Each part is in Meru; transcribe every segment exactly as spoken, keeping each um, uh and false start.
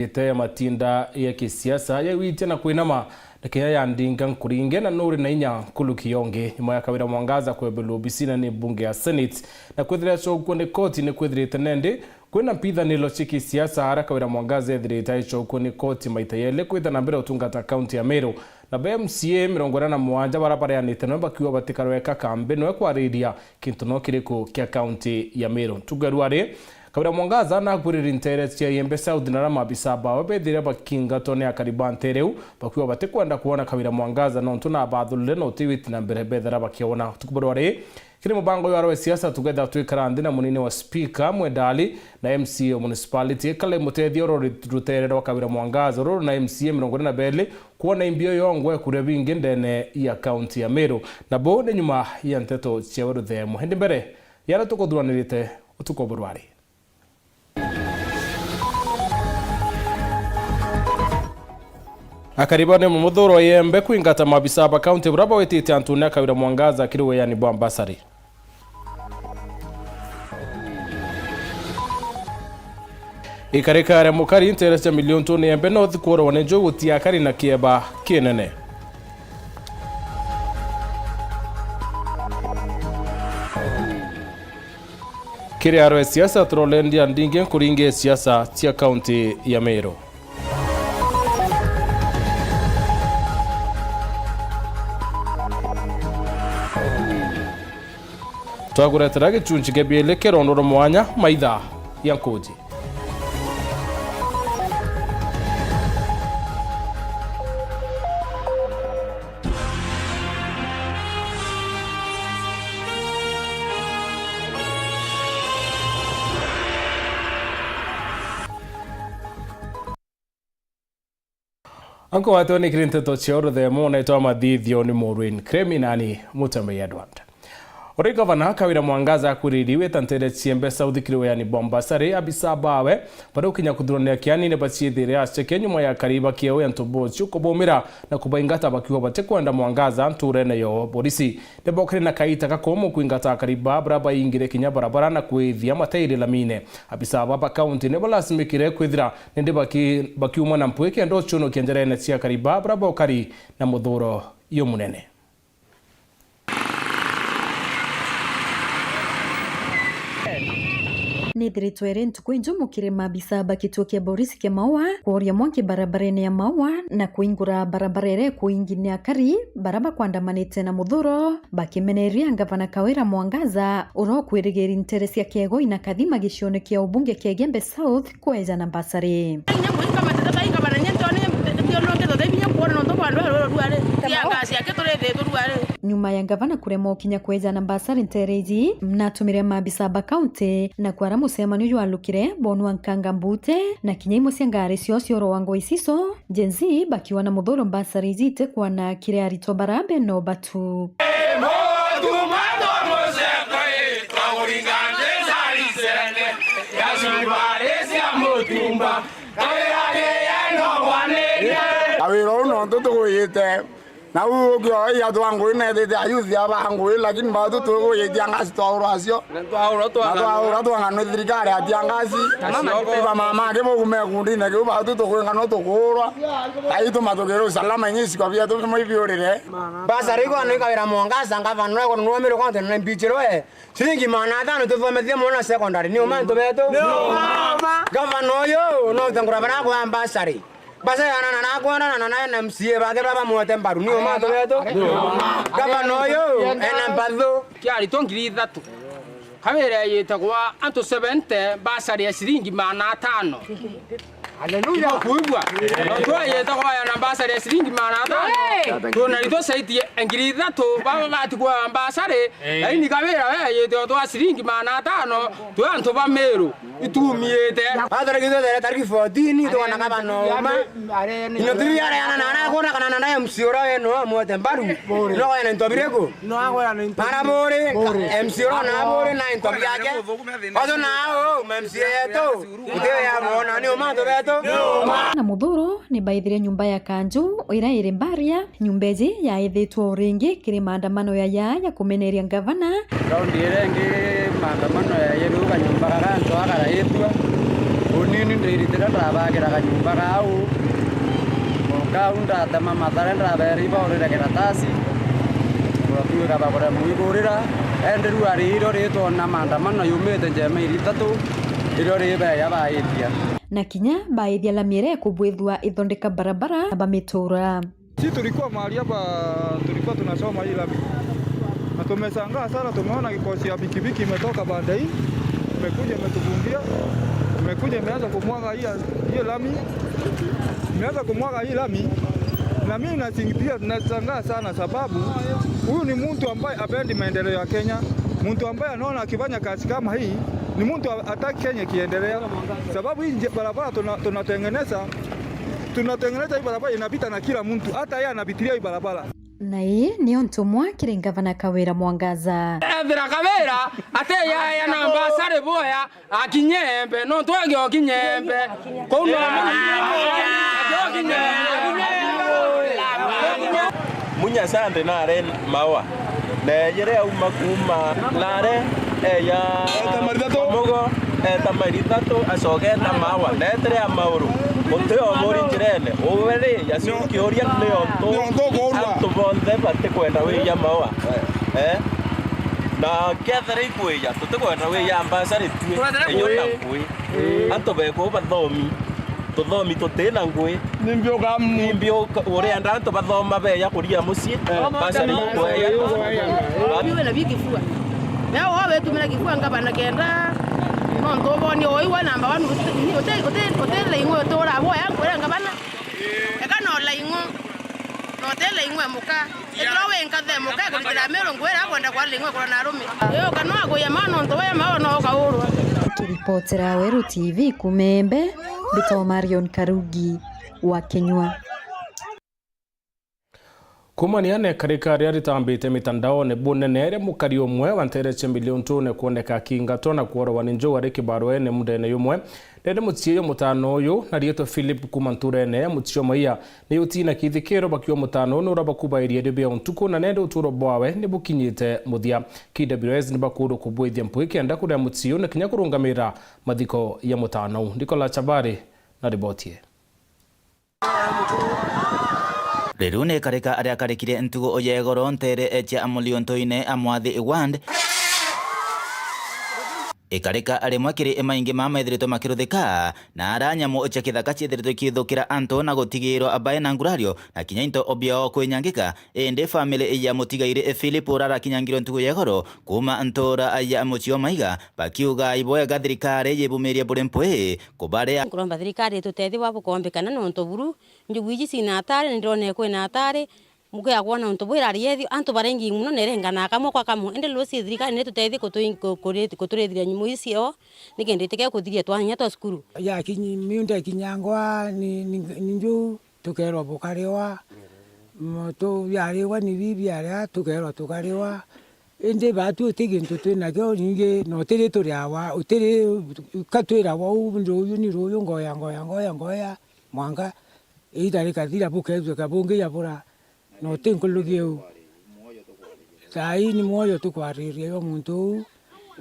ite ya matinda ya kisiasa ya witia na kwinama, na kinya ya ndinga nkuringe na nuri na inya nkuruki yongi. Nyuma ya Kawira Mwangaza kwebelwa obisine ni mbunge ya Senate na kwithira acokua ni koti, ni kwithirite nendi kwina mpithaniro cia kisiasa, ara Kawira Mwangaza ethirite aicokua ni koti maita yeli kwitha na mbere utungata kaunti ya Meru. Na ba M C A mirongo ina na mugwanja bara bareanite nwe bakiuga batikarweka kambi nwe kwariria kintu no kiriku kia kaunti ya Meru. Ntugaru ari Kawira Mwangaza nakwiriri ntere cia Iembe South na ara maabisa bawe bethire bakingatwa ni akari ba ntere iu, bakiuga batikwenda kwona Kawira Mwangaza nontu nabathurire na utiwiti na mbere bethira bakiona. Utuku buru ari kiri mubango uyu arwe siasa tugetha twikara nthi na munini wa speaker Mwendali na M C A o municipality Kale Mutethia oro ri-, rutere rwa Kawira Mwangaza ruru na M C A mirongo ina na beli kwona imbio yongwe kuria bingi ndene ya kaunti ya Meru. Na buu ni nyuma ya nteto ciawe ruthemo. Indi mbere yara tukuthuranirite utuku buru ari. Akari ba ni mumuthuro Iembe kwingata maabisa ba kaunti bura bawitite antune a Kawira Mwangaza kiri wiyani bwa mbasari. Ikarikare mukari ntere cia Miliontune Iembe North kworowa ni njogu tia akari na kieba kinene. Kiri arwe siasa turolendia ndingi nkuringi siasa cia kaunti ya Meru. Twakuretera gichunchi kia bieli kia rondo rwa mwanya maitha ya nkuji. Anko watwe ni kiri nteto cia uruthemo naitwa mathithio ni Maureen Kremi nani Mutembe ya Dwanda. Uri gavana Kawira Mwangaza akwiriri wita ntere ciembe South kiri wiyani bwa mbasari, abisa bawe bari ukinya kuthurania kiani ni baciithire aceke nyuma ya kariba kieu ya ntubu ciu kubumira na kubaingata bakiuga batikwenda Mwangaza nturene yo. Borisi ni bokire na kaita gakumu kwingata akari ba bara baingire kinya barabara na kwithia matairi lamine. Abisa ba ba kaunti ni balasimikire kwithira nindi baki-, bakiuma na mpwi kenda ucunokia njerene cia akari ba bara bokari na muthuro yo munene. Nithiritwe iri ntuku injumu kiri maabisa ba kituo kia borisi kia Maua kworia mwanki barabarene ya Maua na kuingura barabara iria ikuingi ni akari bara bakwandamanite na muthuro bakimeneria ngavana Kawira Mwangaza uria ukwirigiri ntere cia Kiegoi na Kathima gicione kia ubunge kia Igembe South kweja na mbasari. Nyuma ya ngavana kuremwa ukinya kweja na mbasari ntere iji, natumire maabisa ba kaunti na kwara mucemanio jwalukire bonwa nkanga mbute na kinya imwe cia ngari cio ciorowangwa icico, Gen Z bakiuga na muthuro mbasari iji itikwana kiri aritwa bara bena ubatu. Kawira uu nontu tugwiyite. Nau ukio iya twa ngui nethite ayuthi aba ngui, lakini batu tugwiyitia ngasi twaurwa acio. Na twaurwa twang'anwa thirikari atia ngasi. Iba mama ake bogume kundine kiu batu tukwing'anwa tukuurwa. Ai tuma tukirwa usalama inyi isiko bietu bimwe ibiurire. Basari igwa ni Kawira Mwangaza, ngavana nwe kono nwe mire konte na mbichirwe. Ciringi magana atano tuthomethie mwana secondary. Ni uma antu betu? Ni uma. Gavana uyu no utengura bara kwa mbasari. Mbasari anana na kwonana na M C A bake baba mwote mbaru. Ni uma antu betu? Ni uma. Gavana uyu ena mbathu. Kia aritwa ngiri ithatu. Kawira yitagwa antu seventy, mbasari ya ciringi magana atano. Haleluya. Kuigua. Nontu ayeta kwaya na mbasari ya ciringi magana atano. Hey! Twona ritho saiti ya ngiri ithatu, baba bati kwa mbasari, hey, lakini Kawira we ayete otwa ciringi magana atano, twe antu ba Meru, itumiite. Athara githo thera tariki fourteen, twana kabano uma. Ino tiri yare ana na ana kona kana na M C ura we no mwote mbaru. No ya na into bireko. No ya na into. Mara bore, M C ura na bore na into biake. Ojo na o, M C A yetu. Ndio ya bona, ni uma antu betu. Na muthuro ni baithire nyumba ya kanju, ira iri Mbaria, nyumba iji yaithitwe o ringi kiri maandamano ya ya ya kumeneria ngavana. Raundi iria ingi maandamano ya ya riu kanyumba kara antu akaraitwa. Unini ndiritire ndabakira kanyumba kau. Kau ndatema mathare ndabeera ibaurire karatasi. Kuratuika bagure mwigurira. Endi riu ari irio ritwona maandamano yumite njema iri itatu, irio ribeya baitia. Na kinya baithia lami iria ikubwithua ithondeka barabara na bamitura. Si tulikuwa mahali hapa, tulikuwa tunasoma hii lami. Na tumeshangaa sana, tumeona kikosi ya pikipiki imetoka pande hii, imekuja imetufungia, imekuja imeanza kumwaga hii, hii lami. Imeanza kumwaga hii lami. Na mimi nasingitia, nashangaa sana sababu huyu ni mtu ambaye hapendi maendeleo ya Kenya. Mtu ambaye anaona akifanya kazi kama hii, ni mtu hataki Kenya ikiendelea. Sababu hii nje-, barabara tuna-, tunatengeneza, tunatengeneza hii barabara inapita na kila mtu, hata yeye anapitilia hii barabara. Na ii niyo ntumwa kiri ngavana Kawira Mwangaza. Ethira Kawira ateyaya na mbasari boya, akinye Embe, nontu agiokinye Embe. Kou no Munya Sande nare Maua. Na ejere auma kuuma nare, eya Mugo, eta mairi thatu, acoke eta Maua. Na etire ya mauru, uti o muri njirene. Uwe ri, yacio kiuria ni ontu antu bonthe batikwenda wiya Maua. Eh? Na kethira ikwija, tutikwenda wiya mbasari tui, eyo ta ngui. Antu beku bathomi. Tuthomi tuti na ngui. Nimbi uka-, nimbi uka-, urienda antu bathoma beya kuria mucii? Eh. Basi ni kueya. Biwe na bikifua. Na wao wetumira kifua ngabana kenda. Nontu uboni oi wa namba one uti, uti, uti, uti laing'o utura boya ngwira ngabana. Eka no laing'o. No uti laing'o muka. Ethirwa wi nkathe muka kuritira Meru ngwira akwenda kwa laing'o kurona arume. Yo kana aguya ma nontu we ma no ukaurwa. Kiripotera Weru T V kuuma Embe, mbitagwa Marion Karugi wa Kinyua. Kumania na ikarika riria ritambite mitandaone bunene, ria mukari umwe wa nteere cia Mbiliuntune kwoneka akingatwa na kworwa ni njuu ari kibaruene mundene yumwe, nene mucii yo mutano uyu na riitwa Philip kuuma nturene ya Mucii o Maiya ni utina kithikiro bakiuga mutano uu nuria bakubairie irio bia untuku na nende uturo bwawe ni bukinyite muthia. K W S ni bakuurwa kubwithia mpwi kenda kuria mucii uu na kinya kurungamira mathiko ya mutano uu. Nicolas Chabari na riboti ii. Riu ni ikarika aria akarikire ntugu ya igoro nteere cia Mliuntune a Mwathi Ward. Ikarika rimwe kiri maingi ma methiritwe makiruthika, na ara nyamu cia kithaka ciethiritwe ikithukira antu na gutigirwa bae na ngurario, na kinya into biao kwinyangika. Indi family ya mutigairi Philip uria arakinyangirwe ntugu ya igoro kuuma ntura ya Mucii o Maiya, bakiuga iboega thirikari yibumirie buri mpwi kubaria. Nkuromba thirikari itutethie bwa bukombikana nontu buru njugu iji cina atari, ni ndirona kwina atari, mukiakwona untu bwirariethio, antu barengi mono nerengana kamwe kwa kamwe, indi lusi thirikari nitutethie kutui-, ku-, kuri-, kuturithira nyumu icio, nikenda itike kuthiria twana twa cukuru. Yakinyi-, miunda ikinyangwa ni, ni, ni njuu, tukerwa bukariwa, mm, tu-, biariwa ni bibi aria, tukerwa tukariwa. Indi baatu uti gintu twinakio, ningi na utiri turiawa, utiri ka twirawa uu, ruuyu ni ruuyu, ngoya, ngoya, ngoya, ngoya, mwanka iita rikathira, bukethua kabungi yabura, na uti nkuruki iu. Thaa ii ni mwoyo tukwariria yo muntu uu,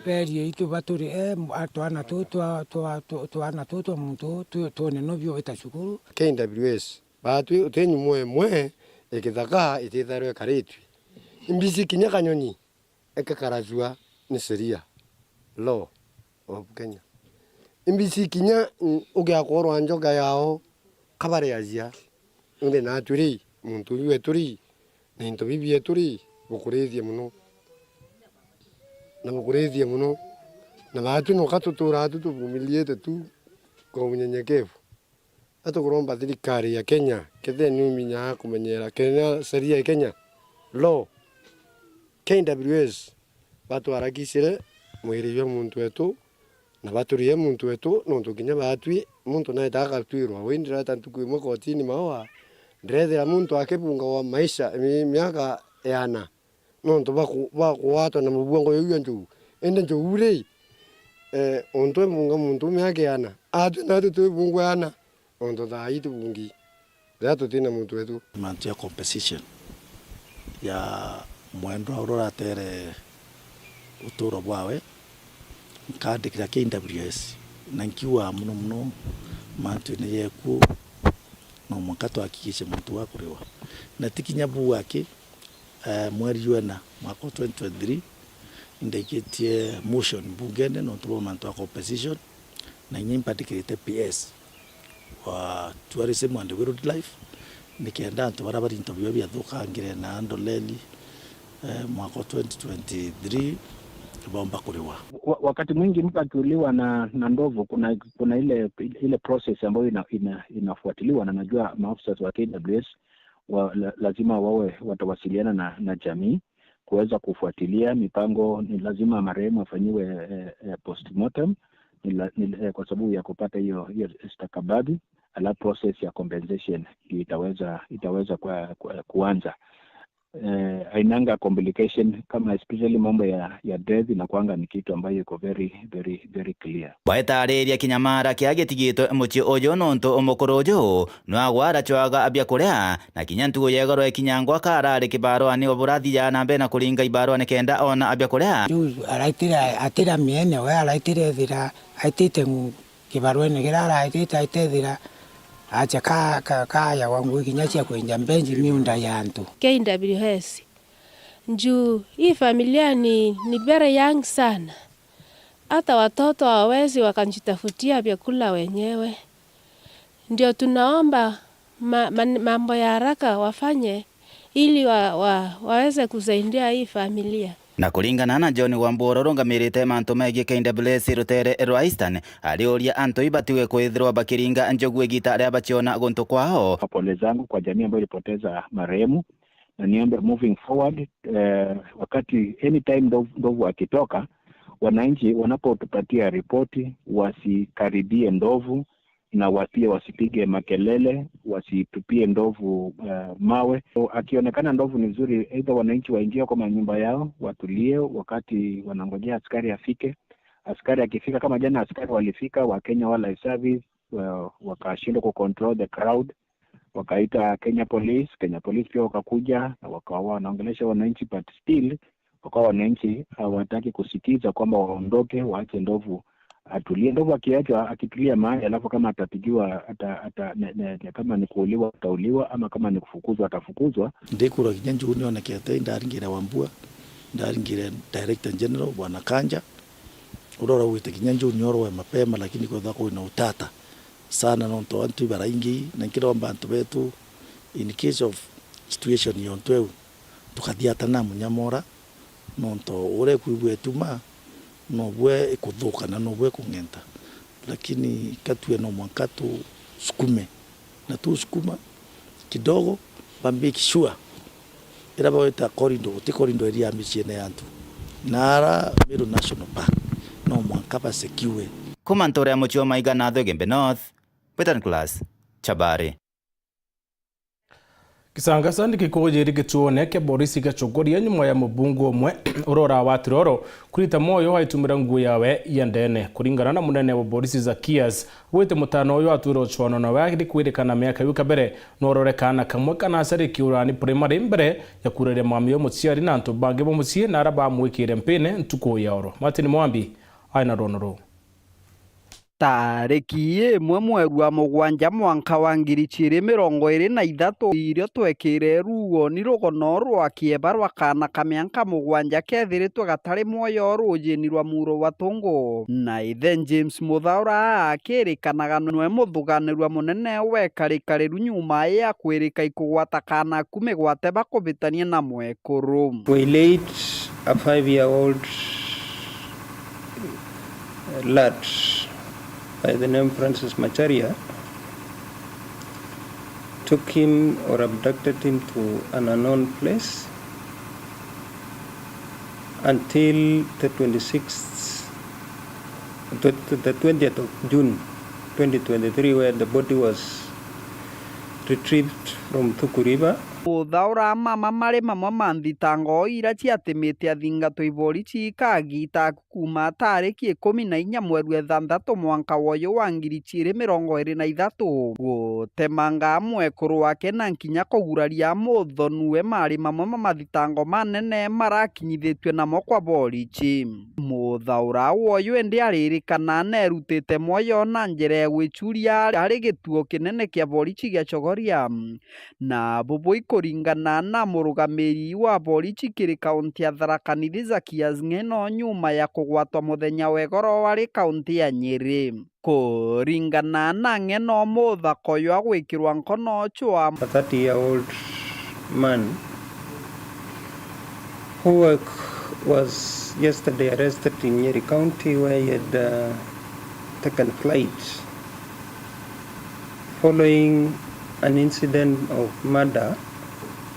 beerie itu baturi, e, a, twana tuu twa, twa, twa, twana tuu twa muntu uu, tu-, twone no bio wita cukuru. K W S, baatwi uti nyumo imwe ikithaka itithairwe ikaritue. Imbisi kinya kanyoni ikakaracua ni sheria, law of Kenya. Imbisi kinya, mm, ugiakorwa njoka yao, kabareacia. Indi naatwi ri, muntu uyu wetu ri, na into bibi bietu ri, bukurithie mono. Na bukurithie mono. Na baatwi noka tuturaa tu tubumiliite tu kwa unyenyekevu. Atukuromba thirikari ya Kenya, kethira ni uminyaa kumenyera kenya sheria ya Kenya, law, K W S, batwarakicire mwiri jwa muntu wetu, na baturie muntu wetu, nontu kinya baatwi, muntu naita agatwirwa. Wi ndireta ntuku imwe kotini Maua, ndirethira muntu akibungagwa maisha, mi-, miaka yana. Nontu bwa ku-, bwa kugwatwa na mubungo juu jwa njogu. Indi njogu ri, eh, untu ebunga muntu ume akiana, atwi naatwi twibungwe ana, nontu thaa ii tubungi, riria tutina muntu wetu. Mantu ya compensation ya mwendwa uria uratere uturo bwawe, nkaandikira K W S, Na nkiuga mono mono mantuine ja ikuo, no mwanka twahakikishe muntu wa kuriwa. Na ti kinya buu aki, eh, mweri jwena mwaka wa twenty twenty-three, indaikitie motion bungene nontu bwa mantu ya compensation, na inya impandikirite P S wa Tourism and Wildlife, nikenda antu baria bari into biao biathukangire na ndoleli, eh, mwaka wa twenty twenty-three bomba kuriwa. Wa-, wakati mwingi mtu akiuliwa na, na ndovu, kuna, kuna ile, ile process ambayo ina-, ina-, inafuatiliwa, na najua maofisa wa K W S wa-, la-, lazima wawe watawasiliana na, na jamii kuweza kufuatilia mipango. Ni lazima marehemu afanyiwe, eh, eh, postmortem, ni la-, ni, eh, kwa sababu ya kupata hiyo, hiyo stakabadhi, alafu process ya compensation ndio itaweza, itaweza kwa, kwa, kuanza. Eh, hainanga complication kama, especially mambo ya, ya death, inakuanga ni kitu ambayo iko very, very, very clear. Baetariria kinya mara kia gitigitwe mucii uju nontu mukuru uju nwagwa aracwaga biakuria, na kinya ntugu ya igoro ikinyangwa ka arari kibaruani o burathia na mbere na kuringa ibaruani kenda ona biakuria. Riu araitire, atira miene, we araitire ethira aitite ng'u-, kibaruene kiria araitite, aitethira acha ka, ka, kaya kwa ngui kinya cia kwenja mbenji miunda ya antu. K W S. Juu hii familia ni, ni very young sana. Hata watoto hawawezi wakajitafutia vyakula wenyewe. Ndio tunaomba ma-, man-, mambo ya haraka wafanye ili wa-, wa-, waweze kusaidia hii familia. Na kuringana na John Wambura urungamirite mantu megii K W S rutere rwa Eastern, ariuria antu ibatige kwithirwa bakiringa njogu igita ria baciona guntu kwao. Pole zangu kwa jamii ambayo ilipoteza marehemu, na niombe moving forward, eh, wakati anytime ndovu, ndovu akitoka, wananchi wanapotupatia ripoti, wasikaribie ndovu, na wa-, pia wasipige makelele, wasitupie ndovu, eh, mawe. So, akionekana ndovu ni nzuri, either wananchi waingie kwa manyumba yao, watulie wakati wanangojea askari afike. Askari akifika, kama jana askari walifika, wa Kenya Wildlife Service, wa-, wakashindwa ku control the crowd, wakaita Kenya Police, Kenya Police pia wakakuja na wakawa wanaongelesha wananchi, but still wakawa wananchi hawataki kusikiza kwamba waondoke, waache ndovu atulie. Ndovu akiachwa akitulia mahali, alafu kama atapigiwa, ata-, ata-, ne-, ne-, ne-, kama ni kuuliwa atauliwa, ama kama ni kufukuzwa atafukuzwa. Ndikura kinya njuu nionekete, ndaringire Wambua, ndaringire Director General Bwana Kanja, uria uraugite kinya njuu niorwe mapema, lakini kwethwa kwina utata sana nontu antu ibaraingi, na nkiromba antu betu, in case of situation yontu eu, tukathiatana munyamora, nontu uria ikwigua ituma, nobwe ikuthuka na nobwe ikung'enta, lakini katue no mwanka tusukume, na tusukuma kidogo, ba make sure ira bagwita corridor, guti corridor iria miciine ya antu, na ara Meru National Park, no mwanka ba secure. Kuma ntuura ya mucii o Maiga na Thugembe North, Western Class, Chabari. Kisangasa ni gikujiri gituone kia borisi gia Chogoria nyuma ya mubunge umwe uria uragwatire oro kurita mwoyo aitumira nguo yawe ya ndene. Kuringana na munene wa borisi Zakias, augite mutana uyu atwire ucwano nawe ari kwirikana miaka iu kabere, no urore kaana kamwe kanacarikia urani primary mbere ya kureria mami o muciari na antu bangi ba mucii na aria bamwikire mpine ntuku ya oro. Martin Mwambi ari na rwono ruu. Tariki imwe mweri wa mugwanja mwanka wa ngiri ciiri mirongo iiri na ithatu, irio twekire ruuoni rugono rwa kieba rwa kaana ka mianka mugwanja kethiritwe gatari mwoyo ruujini rwa Muro wa Tungu. Na ithe James Muthaura akirikanaga nwe muthuganirua munene wa ikarikariru nyuma ya kwirika ikugwata kaana aku migwate bakubitania na mwekuru. We laid a five-year-old lad by the name Francis Macharia, took him or abducted him to an unknown place until the twenty-sixth, the, the twentieth of June twenty twenty-three, where the body was retrieved from Thuku River. Muthaura mama mari mamwe ma nthitango ira ciatimite athingatwa i borici kagiita aku kuuma tariki ikumi na inya mweri wa ithanthatu mwanka woyu wa ngiri ciiri mirongo iri na ithatu. Gutemanga mwekuru wake na nkinya kuguraria muthonue mari mamwe ma mathitango manene marakinyithitue namo kwa borici. Muthaura woyu indi aririkana nerutite mwoyo na njira ya gwicuria ari gituo kinene kia borici gia Chogoria. Na bubu ikuringana na murugamiri wa borici kiri kaunti ya Tharaka Nithi Zakias Ng'eno nyuma ya kugwatwa muthenya wa igoro ari kaunti ya Nyeri. Kuringana na Ng'eno, muthaka uyu agwikirwa nkono chwa A thirty-year-old man who wa-, was yesterday arrested in Nyeri County, where he had, uh, taken flight following an incident of murder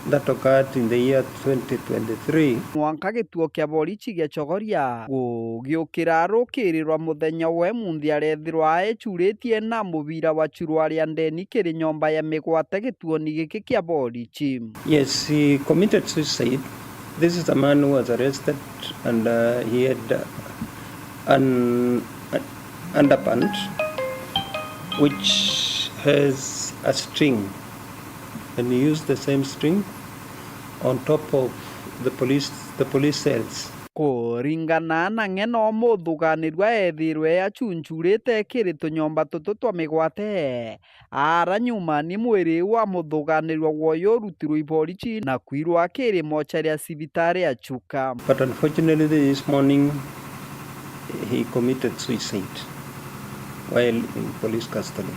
that occurred in the year twenty twenty-three. Mwanka gituo kia borici gia Chogoria gugiukira rukirirwa muthenya wa umunthi arethirwa echuritie na mubira wa churwa ria ndeni kiri nyomba ya migwate gituoni giki kia borici. Yes, he committed suicide. This is a man who was arrested and, uh, he had, uh, an, an underpant which has a string, and he used the same string on top of the police, the police cells. Kuringana na Ng'eno, muthuganirua ethirwe achuncurite kiri tunyomba tutu twa migwate. Ara nyuma ni mwiri wa muthuganirua woyo urutirwe i borici na kwirwa kiri mochari ya cibitari ya Chuka. But unfortunately, this morning he committed suicide while in police custody.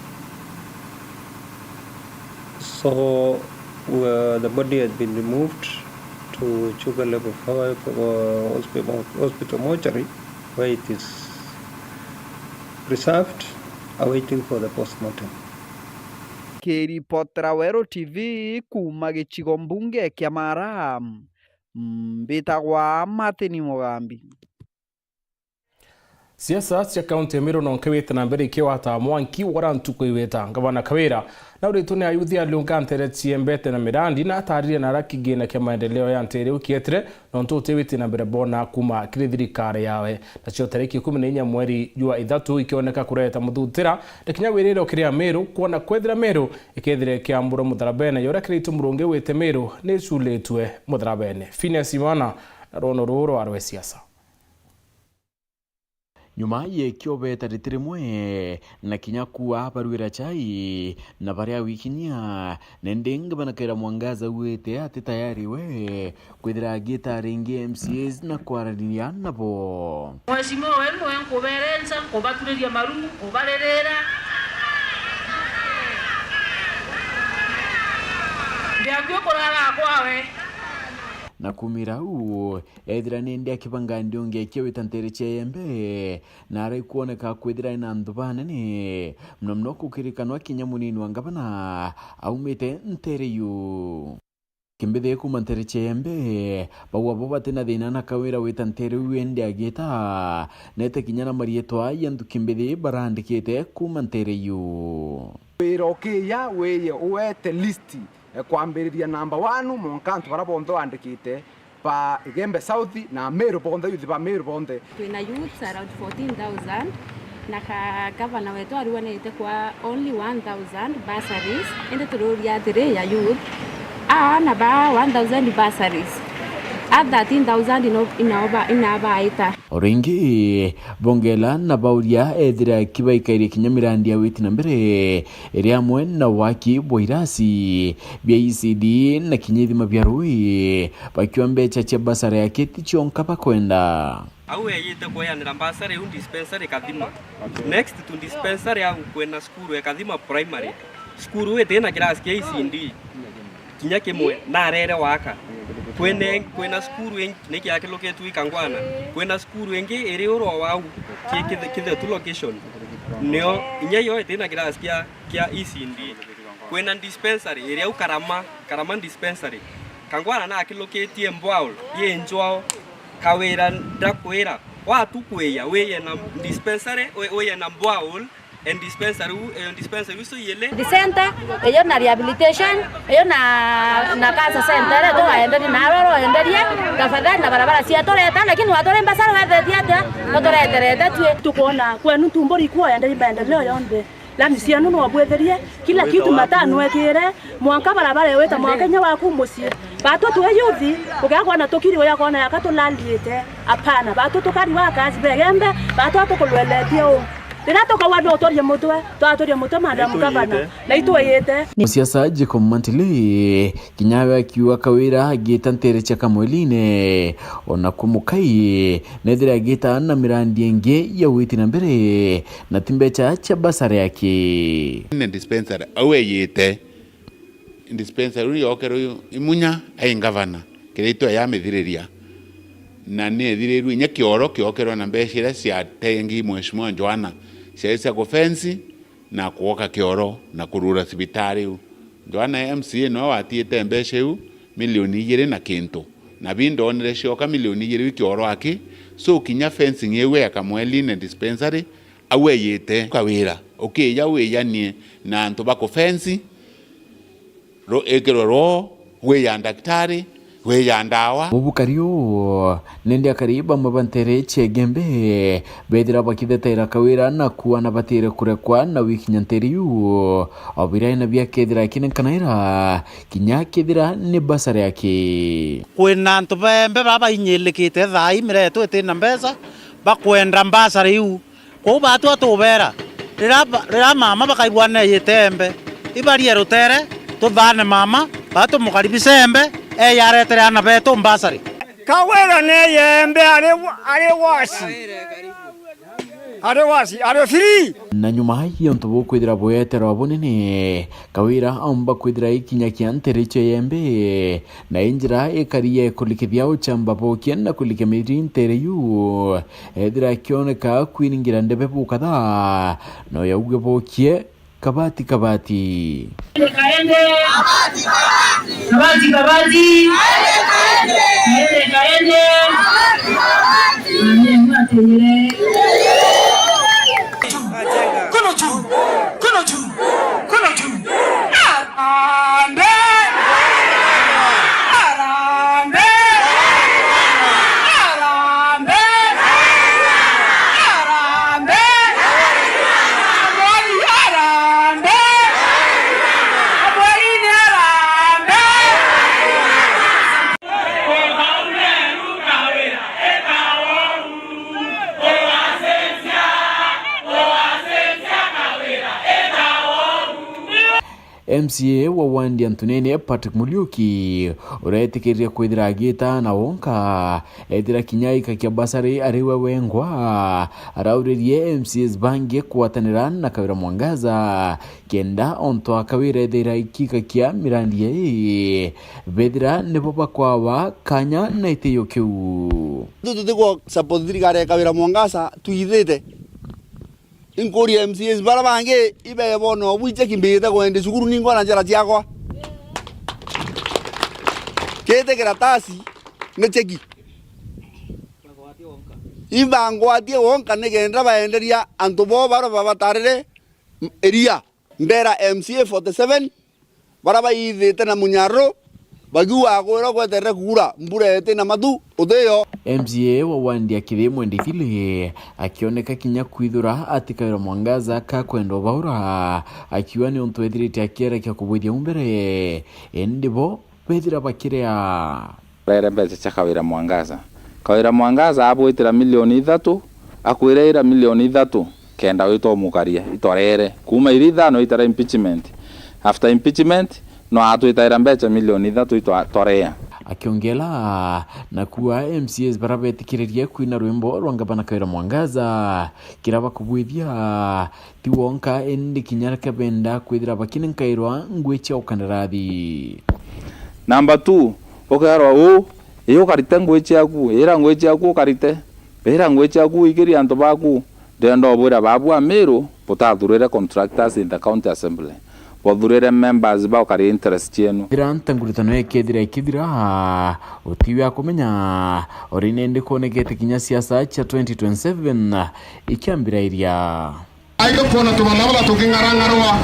So, uh, the body has been removed to Chuka Level five, uh, hospital, hospital mortuary, where it is preserved, awaiting for the postmortem. Kiripotera Weru T V kuuma gicigo mbunge kia Mara, mbitagwa Martin Mugambi. Siasa cia kaunti ya Meru nonke wite na mbere ikiwata mwanki wara ntuku iweta. Ngavana Kawira nauritwe ni ayuthi aliunga ntere ciembete na mirandi na ataririe nara kigina kia maendeleo ya ntere iu kietire nontu utiwiti na mbere bona kuma kiri thirikari yawe. Nacio tariki ikumi na inya mweri jwa ithatu ikioneka kureta muthutira na kinya wiriro kiri Ameru kwona kwethira Meru ikethire ikiamburwa mutharabene ya uria Kiraitu Murungi wite Meru ni iculitwe mutharabene. Phineas Imana na rwono ruu rwarwe siasa. Nyuma ya ikiobeta riti rimwe na kinya kuua barwira chai na baria wikinyia, nende ngavana Kawira Mwangaza auite ati tayari we kwithira agiita ringi M C As na kwaraniria nabo. Mheshimiwa wenu we nkuberenca, nkubatureria maru, nkubarerera. Ndiakui kurara kwawe. Na kumira au, ethira nindi akibanga ndiongi akiawita ntere cia Iembe, na araikwoneka kwithira ena nthu banene, muno muno kukirikanwa kinya munini wa ngavana aumite ntere iu. Kimbithi kuma ntere cia Iembe, bau abo batina thina na Kawira wita ntere iu indi agiita, nete kinya na marietwa ya nthu Kimbithi barandikite kuma ntere iu. Wira ukiya wiye uwete list, eh, kwambiriria namba one mwanka antu baria bonthe wandikite ba Igembe South na Meru bonthe, youth ba Meru bonthe. Twina youths around fourteen thousand, na ka gavana wetu ariwanite kwa only one thousand bursaries, indi tururia atiri ya youth aa na ba one thousand bursaries, a thirteen thousand ino-, inaoba-, inabaita. O ringi, bongela na bauria ethira kibaikairie kinya mirandi ya witi na mbere, iri amwe na waki bwa irasi bia E C D na kinya ithima bia rui, bakiwa mbecha cia basara ya kiti cionka bakwenda. Au eyite kweanira mbasari iu dispensary Kathima. Next to dispensary au kwina cukuru e Kathima Primary. Cukuru iti na kirasi kia E C D kinya kimwe, na arere waka. Kwina, kwina cukuru ingi, niki akilukitwe i Kangwana. Kwina cukuru ingi iri uro wau, ki-, kithe-, kithetu location. Nio, inya iyo iti na kirasi kia, kia E C D. Kwina dispensary iri au Karama, Karama dispensary. Kangwana na akilukitie Mbwaul, ye njwao. Kawira ndakwira, watu kwiya, wiye na dispensary, wi-, wiye na Mbwaul, And dispensary, eh, dispensary icio iele. Center, iyo na rehabilitation, iyo na, na cancer center, iria tugaenderia na aroro enderie, tafadhali na barabara cia tureta, lakini watore mbasara wethetie atia, no tureterete tui. Tukwona kwenu Ntumburi ikuo enderie maendeleo yonthe. Lami cienu no bwetherie, kila kitu matanwekire, mwanka barabara ewita mwanka inya waku mucii. Batwe twe yuthi, ukeakwana tukiri uya kona yaka tulaliite. Apana, batwe tukari wa kazi begembe, batwe tukulweletie u. Riria tukauga no turie mutwe, twaturie mutwe madam governor, na itwiyite. Musiasa Jacob Mantili, kinya we akiuga Kawira agiita ntere cia Kamweliine, ona ku mukai, nethire agiita na mirandi ingi ya witi na mbere, na ti mbecha cia basari aki. Ni dispensary, au eyite. Dispensary iu yokerwe imunya ai ngavana, kiria itwe yamithiriria. Na ni ethirirwe inya kioro kiokerwe na mbeca iria ciatengi Mheshimiwa Joanna, ciari cia kufensi na kuoka kioro na kurura cibitari iu. Joanna M C A noe watiite mbeca iu milioni igiri na kintu. Na bi ndonire cioka milioni igiri iu kioro aki, so kinya fencing iu ya Kamweliine dispensary, au eyite Kawira, ukija wijanie na antu ba kufensi, ru-, ikirwe rwo, wija ndagitari, wija ndawa. Mubukari uu, nindi akari bamwe ba ntere cia Igembe, bethira bakithetaira Kawira na kuana batire kurekwa na wikinya ntere iu, o biria ena biakethira akinenkanaira, kinya kethira ni basari aki. Kwina antu bembe baba bainyilikite thaa ii miretu itina mbeca, bakwenda mbasari iu. Kwou baatu atubera, riria ba-, riria mama bakaigua neeyite embe, ibarie rutere, tuthaane mama, baatumukaribishe embe, eeye aretere aana beetu mbasari. Kawira neeye embe ari wa-, ari wasi. Ari wasi, ari free. Na nyuma ya untu bukwithira bweterwa bunene, Kawira aumba kwithira ikinya kia ntere icio ya embe, na i njira ikari ya ikulikithia uchamba bukia na kulikia miri ntere iu. Ethira akioneka kwiningira ndebe bukatha, no yauge bokie kabati kabati. Kaende. Kabati kabati. Kaende kaende. Amen, mwatenyere. Kono juu, kono juu, kono juu, kono juu. Harambee! Harambee! Harambee! Harambee! Abwari harambee! Abwari ni harambee! M C A wa wandi ya Ntunene, Patrick Muriuki, uria etikiririe kwithira agiita na wonka, ethira kinya ikakia basari ari we wengwa, arauririe M C As bangi kugwatanira na Kawira Mwangaza, kenda ontu a Kawira ethira ikikakia mirandi ii, bethira nibo bakwawa kanya na itio kiu. Tuti tutigwa support thirikari ya Kawira Mwangaza, twithite. Inkuria M C As bara bangi, ibeye bono bwiche kimbite kwende cukuru ningwa na njara ciakwa. Kiti kiratasi ni cheki. Ibangwatie wonka nikenda baenderia antu bo bara babatarire iria. Ndera M C A forty seven, bara baithite na munyaruru, bakiuga kwira gweterere kuura, mbura iti na matu, utiyo. M C A wa wandi ya Kithiimwe Ndithili akioneka kinya kwithura ati Kawira Mwangaza kakwenda ubaura, akiuga ni untu ethirite akierekia kubwithia u mbere, indi bo bethira bakiria. Rere mbeca cia Kawira Mwangaza. Kawira Mwangaza abwitira milioni ithatu, akwira ira milioni ithatu, kenda witwa umukaria, itwarere. Kuuma iri ithano itara impeachment. After impeachment, no atwitaira mbeca milioni ithatu itwa-, twarea. Akiongela na kuuga M C As bara betikiririe kwina rwimbo rwa ngavana Kawira Mwangaza, kira bakubwithia ti wonka, indi kinya reke benda kwithira bakinenkairwa ngui cia ukandarathi. Number two, ukeerwa uu, ii ukarite ngui ciaku, ira ngui ciaku ukarite, ira ngui ciaku uikirie antu baku. Ndenda ubwira babu Amiru, butathurire contractors in the county assembly. Bothurire members ba ukaria interest cienu. Ira ntanguritano ikethira ikithira, utiwi akumenya, uri nindi kwonekete kinya siasa cia twenty twenty-seven ikiambirairia. Aithe kwona tubalabala tuking'arang'arwa.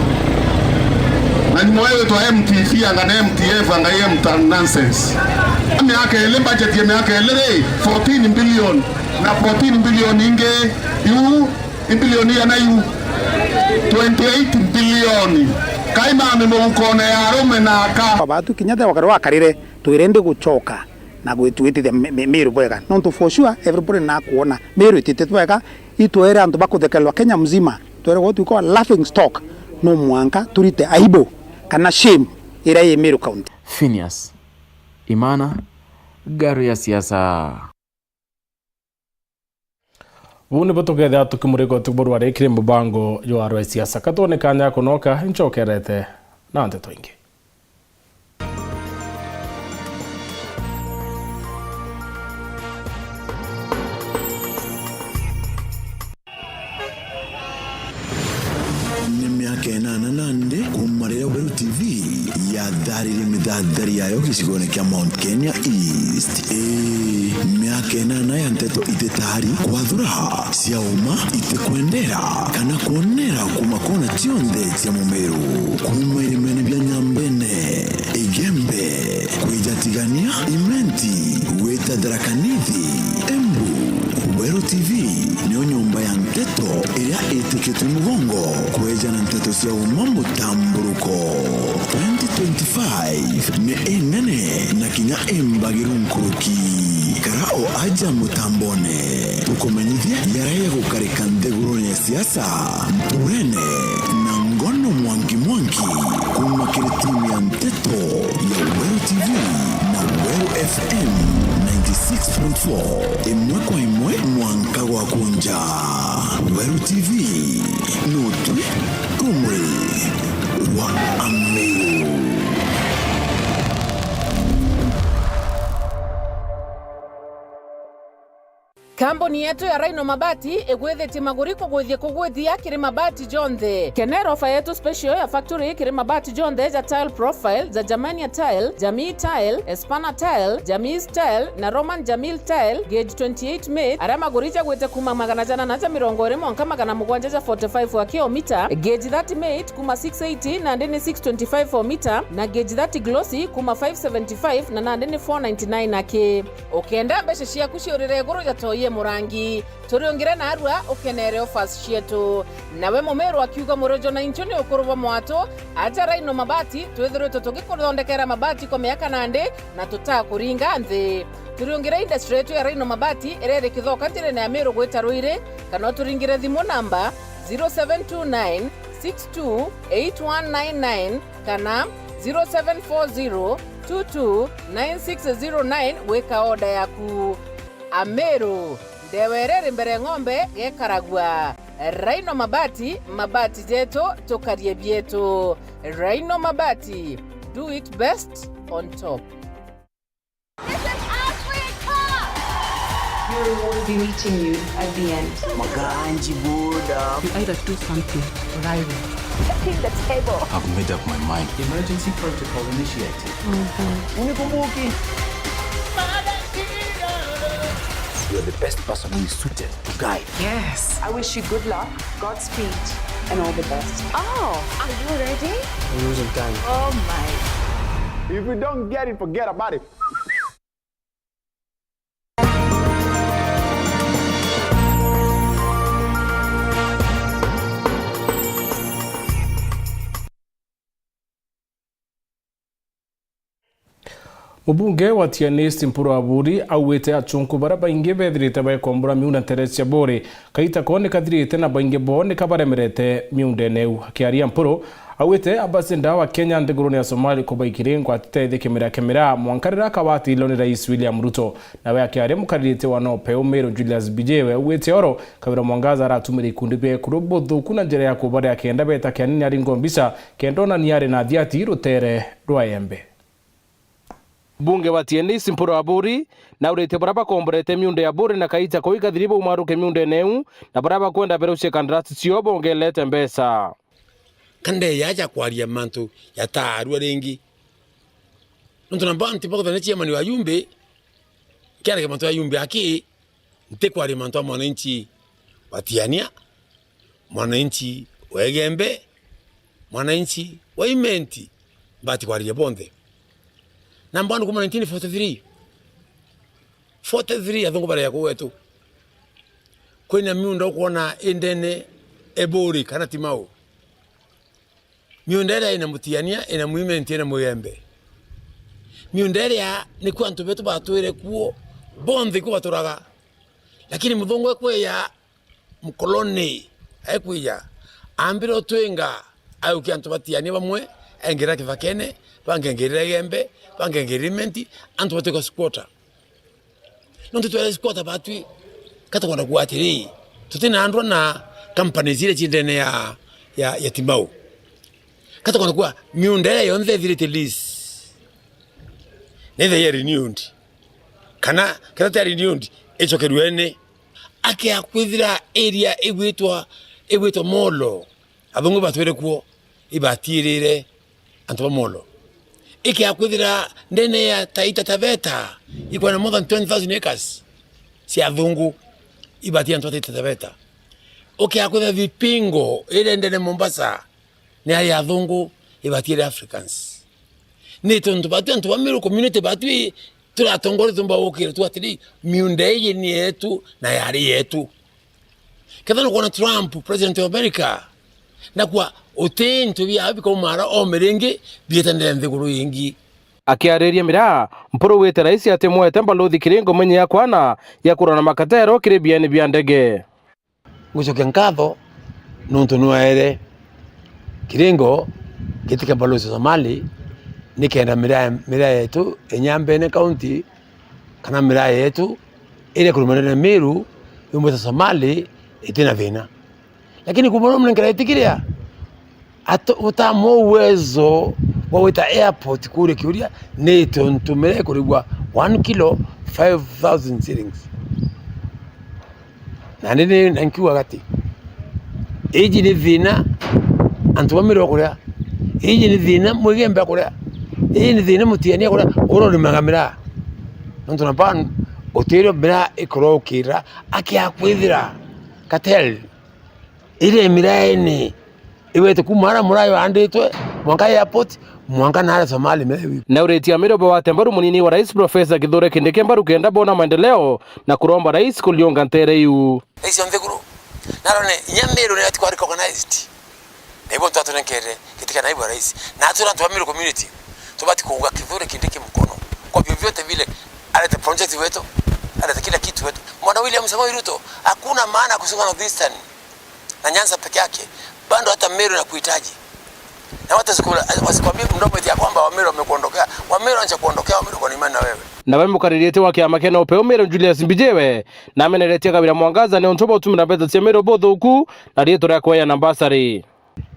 Na nyuma yetu twa M T C anga na M T F anga M T F nonsense. Miaka ili, budget ya miaka ili ri, fourteen billion. Na fourteen billion ingi, yu, i billion ya na yu. Twenty-eight billion. Kai mami mugukone ya arume na aka. Batu kinya the wakari wakarire, twire ndi gucoka na gwitwitithia mi-, mi-, Meru bwega. Nontu for sure, everybody nakwona Meru itititwe bwega, itwere antu bakuthekerwa Kenya mzima, twere gwe twikwa laughing stock, no mwanka turite aibu kana shame iria i Meru County. Phineas Imana, Ngaru ya Siasa. Buu nibo tukethira tukimurika utuku buru ari kiri mubango jwa arwa siasa. Katwone kanya kunoka, ncokerete na nteto ingi. Ni miaka inana nandi kuuma riria Weru T V yatharire mithathari yayo gicigoone kia Mount Kenya East. Ii, miaka inana ya nteto ititari kwathura, cia uma itikwendera, kana kwonera kuuma kona cionthe cia Mumiru, kuuma irimene bia Nyambene, Igembe, kwija Tigania, Imenti, gwita Tharaka Nithi, Embu. Weru T V niyo nyomba ya nteto iria itikitwe mugongo kwejana nteto cia uma mutamburuko. Twenty twenty-five ni inene na kinya imbagiru nkuruki. Kara o aja mutambone, tukumenyithie jaria jagukarika nthigurune ya siasa, nturene, na ngono mwanki mwanki, kuuma kiri timu ya nteto ya Weru T V na Weru F M ninety six point four, imwe kwa imwe mwanka gwa kunja. Weru T V, nutwi rumuri rwa Amiru. Kambuni yetu ya Rhino Mabati igwithitie maguri kugwithia kugwithia kiri mabati jonthe. Kenera ofa yetu special ya factory kiri mabati jonthe ja tile profile, ja Germania tile, Jamii tile, Espana tile, Jamii tile na Roman Jamil tile, gauge twenty-eight mate, aria maguri jagwite kuuma magana janana ja mirongo iri mwanka magana mugwanja ja forty-five aki o mita, gauge thirty mate kuuma six eighty nandi ni six twenty-five o mita, na gauge thirty glossy kuuma five seventy-five na nandi ni four ninety-nine aki. Ukenda mbeca ciaku ciurire iguru ja toi e murangi, turiungire narua ukenere offers cietu. Nawe Mumiru akiuga murojo na inchu ni ukuru bwa mwatu, aja Rhino Mabati, twithiritwe tugikuthondekera mabati kwa miaka nandi na tutakuringa nthi. Turiungire industry yetu ya Rhino Mabati iria iri Kithoka njirene ya Miru gwita Ruiri, kana uturingire thimu namba zero seven two nine six two eight one nine nine kana zero seven four zero two two nine six zero nine gwika order yaku. Amiru, ndewa iria iri mbere ng'ombe gekaragua. Rhino Mabati, mabati jetu, tukarie bietu. Rhino Mabati, do it best on top. This is Africa! We'll be meeting you at the end. Maganji Buddha. You either do something or I will. Setting the table. I've made up my mind. Emergency protocol initiated. Unikumbuki. You're the best person who is suited to guide. Yes. I wish you good luck, Godspeed, and all the best. Oh, are you ready? We're losing time. Oh my. If you don't get it, forget about it. Mubunge wa Tiani East Mpuru Aburi augite achunku baria baingi bethirite baikombora miunda ntere cia Buri, kaita koo nikathirite na baingi boo nikabaremerete miundene iu. Akiaria Mpuru, augite ambassador wa Kenya nthigurune ya Somalia kubaikiri ngwatite ithi kimera kimera mwanka riria akawatirwe ni Rais William Ruto. Nawe akiaria mukaririte wa Nopeu Meru Julius Bijewe augite oro Kawira Mwangaza aratumire ikundi bia ekuru buthuku na njira ya kubaria kenda beta kianini ari ngombica kenda onania ari na thiati rutere rwa Embe. Mbunge wa Tiani East Mpuru Aburi naurite baria bakomborete miunda ya Buri na kaita koo ikathiri baumaruke miundene iu, na baria bakwenda berucie kandarasi cio bongelete mbeca. Ka ndeeja aja kwaria mantu jataarua ringi. Nontu namba ntibakuthania chairman wa Yumbi, nkiaragia mantu ya Yumbi aki, ntikwaria mantu ya mwananchi wa Tiania. mwananchi wa Igembe, mwananchi wa Imenti, mbati kwariria bonthe. Na mbandu kuma nineteen forty-three, forty-three athungu baria kuu gwetu, kwina miunda ukwona indene Eburi kana Timau. Miunda iria ina Mutiania, ina Mwimenti, ina Mugembe. Miunda iria niku antu betu batwire kuo, bonthe kuo baturaga. Lakini muthungu ekwija, mukoloni aikwija, ambire utwinga, ayukia antu ba Tiania bamwe, aingira kithakene, bangengirira Igembe, bangengirira Imenti, antu batwika squatter. Nontu twere squatter batwi, katukwenda kuuga atiri, tutina andwa na companies iria ci ndene ya, ya, ya Timau. Katukwenda kuuga miunda iria yonthe ithirite lease, nithe ya renewed. Kana kethira ti renewed, icokerue ene. Akia kwithira area igwitwa, igwitwa Molo, athungu batwire kuo, ibatirire antu ba Molo. Ikia kwithira ndene ya Taita Taveta, ikwena more than twenty thousand acres cia athungu, ibatie antu ba Taita Taveta. Ukia kwithira Vipingo, iri ndene Mombasa, ni ari athungu, ibatie iri Africans. Ni tontu batwi antu ba Meru community batwi turatongoria tumba gukira tu atiri, miunda iji ni yetu na yari yetu. Kethira nukwona Trump, president of America, nakwa uti into biawe bikaumara ome ringi, bietanire nthiguru ingi. Akiariria miraa, Mpuru wite raisi atimwete mbaluthi Kiringo mwenye ya kwana ya kurana makatero kiri bieni bia ndege. Ngucokia nkatho nontu nwaere Kiringo giti kia balozi Somali, nikenda miraa, miraa yetu Inyambene County kana miraa yetu iria kurumana na Meru yumite Somali itina thina. Lakini kumwona mnenkera itikiria, atu-, utamwa uwezo wa gwita airport kuria kiuria, ni tontu miraa ikurigwa one kilo, five thousand shillings. Na ni, ni, na nkiuga gati, iji ni thina antu ba Meru bakuria, iji ni thina Mwigembe akuria, iji ni thina Mutiania akuria, uria urimaga miraa. Nontu na ban utirio miraa ikorwa ukira akia kwithira cartel iria miraene iwete kuma ara murayo anditwe mwanka airport, mwanka naara Somali mewi. Na uritie Amiru bawate mbaru munini wa rais Professor Kithure Kindiki mbaru kenda bona maendeleo na kuromba rais kuliunga ntere iu. Icio nthiguru, narone inya Meru ni ati kwari recognized. Na ibo twatunenkere giti kia naibu wa rais. Na atura antu ba Meru community, tubati kuunga Kithure Kindiki mkono kwa vyovyote vile, alete project wetu, alete kila kitu wetu. Mwana William Samoei Ruto, hakuna maana ya kusunga North Eastern na Nyanza peke yake, bado hata Meru inakuhitaji. Na watu wasikula-, wasikwambie mdomo eti ya kwamba Wameru wamekuondokea. Wameru wanaacha kuondokea, Wameru wako na imani na wewe. Nawe mukaririte wa kiama kia Upeo Meru Julius Mbijiwe nameneretie Kawira Mwangaza ni untu bwa utumira mbeca cia Meru buthuku na riitwa ria kweana mbasari.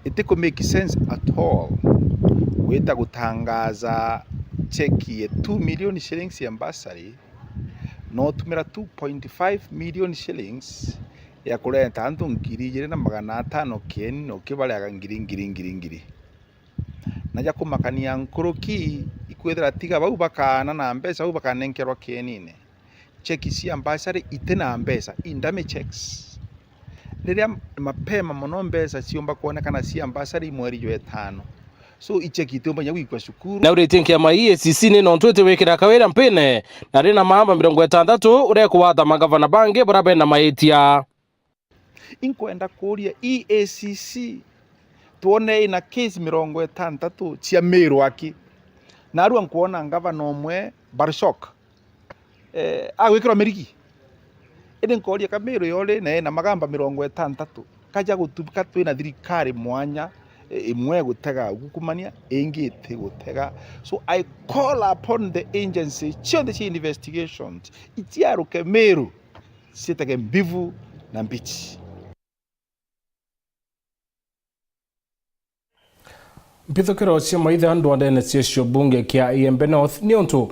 Itiku make sense at all gwita gutangaza cheki ya two million shillings ya mbasari, na utumira two point five million shillings ya kureta antu ngiri ijiri na magana atano kieni, na ukibariaga ngiri, ngiri, ngiri, ngiri. Na ja kumakania nkuruki, ikwithira tiga bau bakaana na mbeca bau bakanenkerwa kienine. Cheki cia mbasari iti na mbeca, i dummy checks. Riria mapema mono mbeca ciumba kwonekana cia mbasari i mweri jwa itano. So, i cheki itiumba kinya gwikwa cukuru. Na uritie nkiama E A C C ni nontu itiwikira Kawira mpine, na ri na maamba mirongo itantatu uria ikugwata magavana bangi baria bena maitia. Inkwenda kuuria E A C C, twone ina case mirongo itantatu cia Meru aki. Narua nkwona ngavana umwe Barshok, eh, agwikirwa mirigi. Indi nkooria ka Meru yori na ina magamba mirongo itantatu, kaja gutuika twina thirikari mwanya, eh, imwe gutega gukumania, ingi iti gutega. So I call upon the agency cionthe cia investigations, iciaruke Meru, ciitege mbivu na mbichi. Mpithukiro cia maitha ndwandene cia cio bunge kia Igembe North ni untu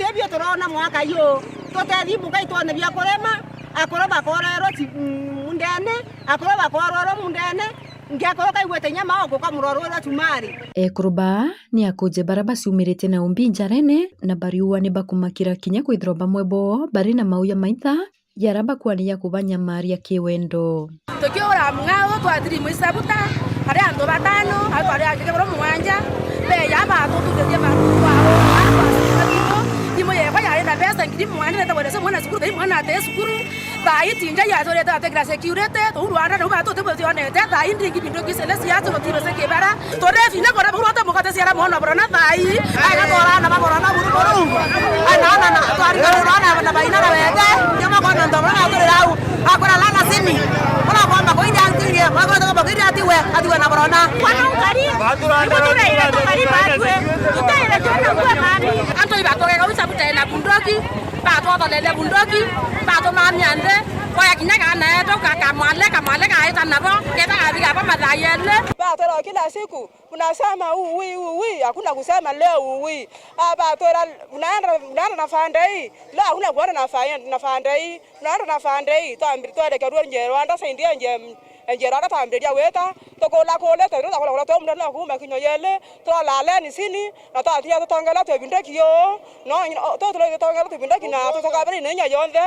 guti bio turona mwaka yu. Tutethi bukai twone bia kurima, akuru bakorerwa ci-, mm, mundene, akuru bakorerwa mundene, ngi akuru kaigwete inya mao guka murorwirwa cumari. Ekuru baa ni akuje bara baciumirite na umbi njarene, na bariua ni bakumakira kinya kwithirwa bamwe boo bari na mau ya maitha, yara bakwaniria kubanyamaria kiwendo. Tukiura mung'ao twathiri mwisabuta, ari antu batano, ari twari angike buru mugwanja, beya batututhirie bantu twao, thimu yekwa yari na mbeca ngiri mugwanja, nenda kwenda cio mwana cukuru, thai mwana ate cukuru, thaa ii tinja yaturite atekira security, tuu Rwanda nau batuti bucionete, thaa ii ndingi bintu ngisele ciacu rutiro cikibara. Turebi na kona buru ate mukate ciara mwana burona thaa ii. Ai, gatwara na bagora na buru buru. Ai, na, na, na, twariganirwa na, na baina na wete. Ndio makona ndo bana turi rau. Akora lana sini. Ona kwamba kuingia ntinge, bakora kwamba kuingia atiwe, atiwe na burona. Kwana ukari. Batura ndo, batura ndo, batura ndo. Tutere tena kwa mami. Antu ibatogega ucabuta na bunduki. Batwotholele bunduki. Batumamia nthi. Kwa kinya kana eto ka, kamwale, kamwale kaita nabo. Keta kabiga ba mathaa yele. Batwira kila siku. Mnasema uwi, uwi, hakuna kusema leo uwi. Hapa twera, mnaenda, mnaenda na fande hii. Leo hakuna kuenda na fa-, na fande hii. Mnaenda na fande hii. Twambiri twerekerwe nje Rwanda, saidia nje, nje Rwanda twambiria gwita. Tukula kule, twambiri tukula kule, twamuna na kuuma kinyo yele. Twalale ni sini, na twatia tutongela twebinde kio. No, no, tu, tu, tutongela twebinde kina, tutukabiri na inya yonthe.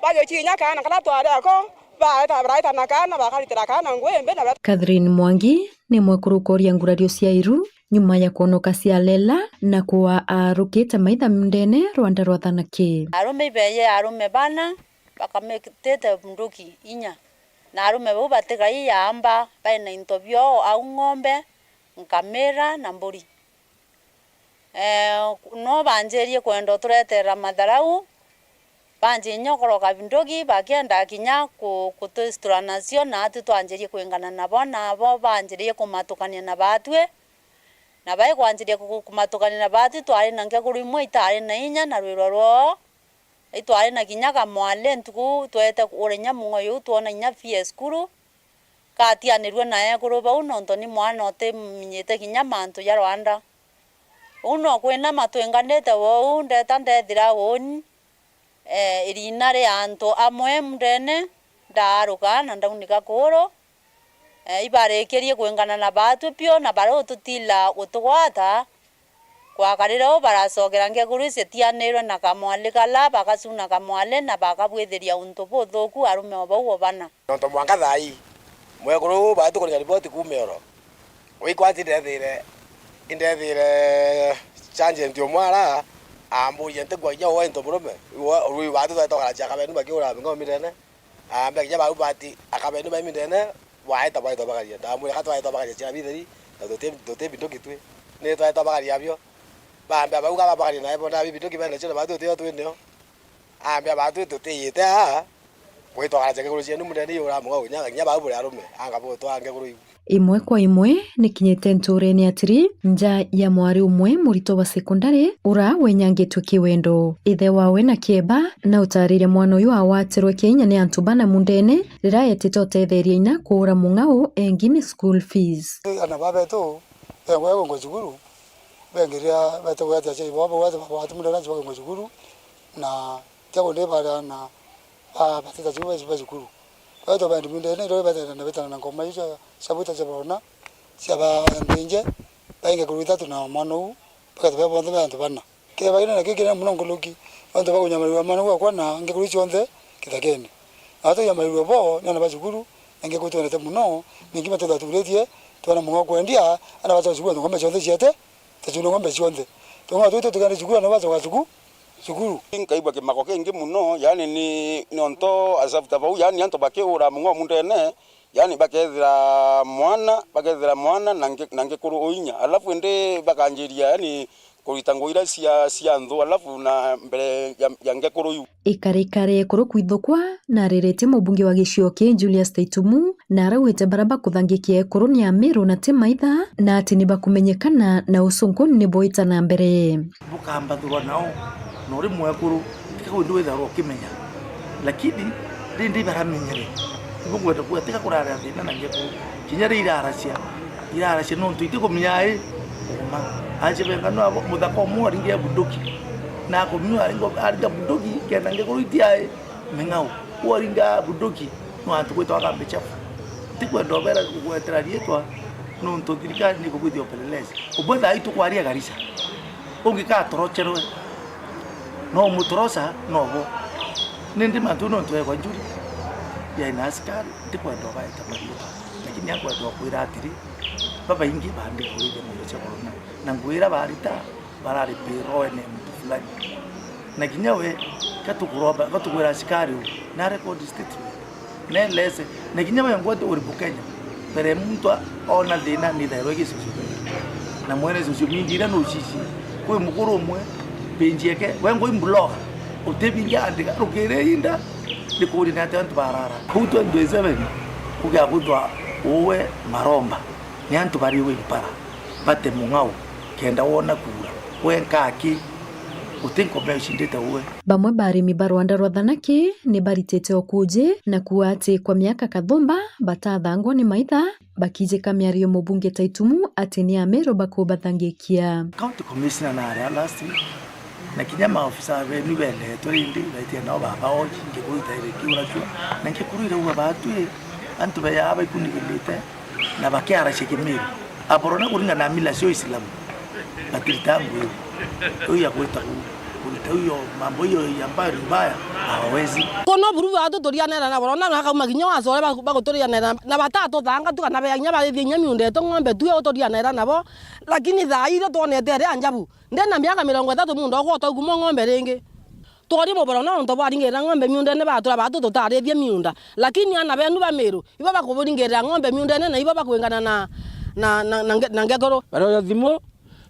Bayo chinya kana, kana tware ako. Baeta, baraeta na kana, bakaritira kana ngwembe na bara- Catherine Mwangi ni mwekuru ukoria ngurario cia iru nyuma ya kwonoka cia Lela na kwaa aarukite maitha mundene Rwanda rwa Thanake. Arume ibeye arume bana bakamitite bunduki inya, na arume bau batigai yaamba baina into bioo au ng'ombe, nkamira na mburi. Ee, no banjirie kwenda uturetera matharau, banjirie kinya ukoroka binduki, bakienda kinya ku-, kutusitura nacio, na atu twanjirie kwingana nabo, nabo banjirie kumatukania na baatwi. Na bai kwanjiria ku-, kumatukania na baatwi, twari na ngeguru imwe itari na inya na rwirwa rwoo. Itwari na kinya kamwali, ntuku tweete kuura inya mung'o yuu, twona inya fee ya cukuru. Katianirue na ekuru bau, nontu ni mwana utimenyete kinya mantu ja Rwanda. Uu no kwinama twinganite wou, ndeta ndethira uuni, ee, iriina ria antu amwe mundene, ndaaruka na ndaunika kuuru. Ee, ibarikirie kwingana na baatwi biu, na bari ututila gutugwata, Kwakarire uu, baracokera ngeguru iciatianirwe na kamwali kala, bagacuna kamwali na bakabwithiria untu buthuku arume o bau o bana. Nontu mwanka thaa ii, mwekuru uu baati kuringa riboti kuuma oro. Wi kwati ndethire, indethire sergeant umwe ara, amburia ntigua kinya uu into murume, rui baati twaitwa karacia kabenu bakiura ng'omi ndene. Aambia kinya bau bati akabenu ba mindene, baeta baeta bakaria. Ndamwira ka twaeta bakaria ciana bitheri, na tuti, tuti binduki twi. Ni twaeta bakaria bio. Baambia bau ka babakaria na ebo, na binduki bene cio na batu tio twinio. Aambia batu tutiyite aa, gwitwa karacia kiguru cienu mundene iura mugau, kinya, kinya bau buri arume, anga butwa ngeguru iu. Imwe kwa imwe nikinyite ntuurene atiri, nja ya mwari umwe murito wa sekondari ura wenyangitwe kiwendo. Ithe wawe na kieba na utariria mwana uyu agwatirwe kinya ni antu bana mundene riria etite utetheria inya kuura mung'ao engi ni school fees. Ana babetu bengwa gungwa cukuru, bengiria betu gwete aciari bao, bagwate baba wati mundene acio bagungwa cukuru, na tia kundi baria na ba batita cukuru, ba cukuru. Kwa hiyo tubendi mundene iro betana na betana na ngoma icio cia buta cia bona cia ba mbinje, bainge kuru itatu na mwana uu, bakatubea bonthe be antu bana. Keba kina na kikira muno nkuruki, antu bakunyamarua mwana uu akwa na ngikuru cionthe kithakene. Na batu ya mairua bo, ni ana ba cukuru, na ngikuru twendete muno, ningi matu thaturitie, twana mung'ao kwendia, ana batu cukuru ngombe cionthe ciete, tacuna ngombe cionthe. Tung'ao twitu tukende cukuru, ana bacoka cuku-, cukuru. Nkaigua kimako kingi muno, yani ni, ni onto asabuta bau, yani antu bakiura mung'ao mundene, yani bakethira mwana, bakethira mwana na nge-, na ngikuru uinya. Alafu indi bakanjiria, yani kurita nguo iria cia, cia nthu, alafu na mbere ya, ya ngekuru iu. Ikarikare ekuru kwithukwa, na ariritie mubunge wa gicigo kii Julius Taitumu, na araugite baria bakuthangikia ekuru ni Amiru na ti maitha, na ati ni bakumenyekana na ucunkuni ni bwita na mbere. Bukambathurwa nao, na uri mwekuru, tika kwindi withagirwa ukimenya. Lakini rindi baramenyere, ibo ngwenda kuga, tika kuraria thina na ngekuru. Kinya ri iraracia, iraracia nontu itikumenya ai uma. Acie bengano abo, muthaka umwe aringe bunduki. Na akumia aringa, aringa bunduki, kenda ngekuru itiai ming'ao. Uu aringa bunduki, no antu gwitwa akambe chafu. Ntikwenda ubera kugwetera riitwa, nontu thirikari ni ikugwithia upelelezi. Ubwe thaa ii tukwaria Garissa. Ungikatorocherwe, no umutoroca, no bo. Nindi mantu nontu egwa njuri, yaina asikari, ntikwenda ubaeta mariitwa. Lakini akwenda ukwira atiri, babaingi baandikuriire ng'ombe cia korona, na ngwira barita barari payroll ni muntu fulani. Na kinya we, gatukuromba, gatukwira asikari u, na record statement, na elese, na kinya we ngwete uri Mukenya, mbere muntu a-, ona thina ni thairwe gi social media. Na mwene social media ira nucici, kwi mukuru umwe, page yake, we ngui blogger, utibingi andika, rukiri inda, ndikuria ni atia antu barara. Kuu twenty twenty-seven, kugia kuthwa uwe maromba, ni antu bari wi mpara, bate mung'ao, kenda wona kura. We nkaki, uti nkome ucindite uwe. Bamwe ba arimi ba rwanda rwa thanaki ni baritite ukuji na kuuga ati kwa miaka kathumba batathangwa ni maitha, bakijika miario mubunge Taitumu ati ni Amiru bakubathangikia. County Commissioner naria last week, na kinya maofisa benu bendetwe rindi, baitia nao baba oji, ngikuru itaire kiura cio, na ngikuru irauga batwi, antu beyaa baikunigirite, na bakiaracia Kimiru. Aborona kuringana na mila cia Uislamu, batirita nguo iu. Iu ya gwita ku-, kurita hiyo mambo hiyo ya ambayo ni mbaya, hawawezi. Kono buru batu turianera na borona na akauma kinya wacore ba-, baguturianera na batatuthanga tu kana bea kinya barithie kinya miunda yetu ng'ombe tu uturianera nabo, lakini thaa ii twonete aria anjabu. Ndena miaka mirongo ithatu muntu ogwota ukuma ng'ombe ringi. Twori muboro nontu bwaringirira ng'ombe miundene batura batu tutarithie miunda. Lakini ana benu ba Miru, ibo bakuburingirira ng'ombe miundene na ibo bakwingana na, na, na, na nge-, na ngekuru. Baroya thimu,